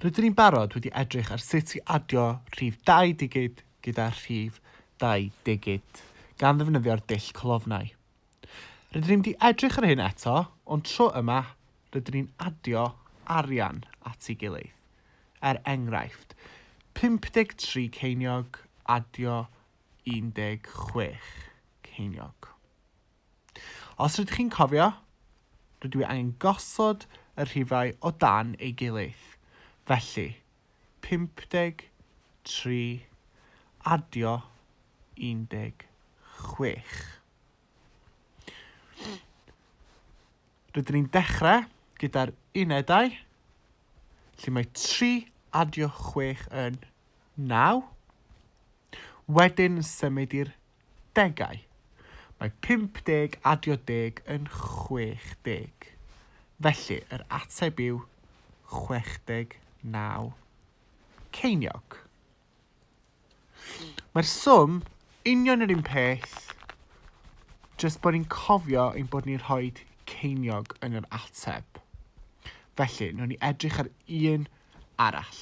Rydyn ni'n barod wedi edrych ar sut i adio rhif 2 digid gyda rhif 2 digid, gan ddefnyddio'r dull colofnau. Rydyn ni'n mynd i edrych ar hyn eto, ond tro yma rydyn ni'n adio arian at ei gilydd. Er enghraifft, 53 ceiniog adio 16 ceiniog. Os rydych chi'n cofio, rydw i angen gosod y rhifau o dan ei gilydd. Felly, 53 adio 16. Rydyn ni'n dechrau gyda'r unedau, lle mae 3 adio 6 yn 9. Wedyn symud i'r degau. Mae 50 adio deg yn 60. Felly, yr ateb yw 69 ceiniog. Mae'r swm union yr un peth, jyst bod ni'n cofio ein bod ni'n rhoi ceiniog yn yr ateb. Felly, wnawn ni edrych ar un arall.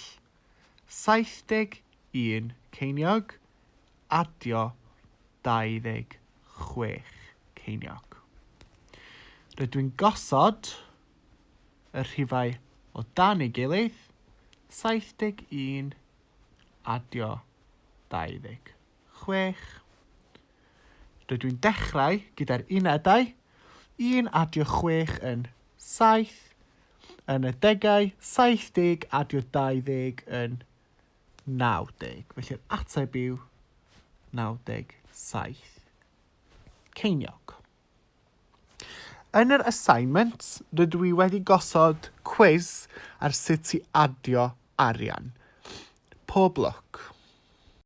71 ceiniog, adio 26 ceiniog. Rydw i'n gosod y rhifau o dan ei gilydd, 71 adio 26. Rydw i'n dechrau gyda'r unedau, 1 adio 6 yn 7, yn y degau, 70 adio 20 yn 90. Felly'r ateb yw 97 ceiniog. Yn yr assignment, rydw i wedi gosod cwis ar sut i adio arian. Pob lwc.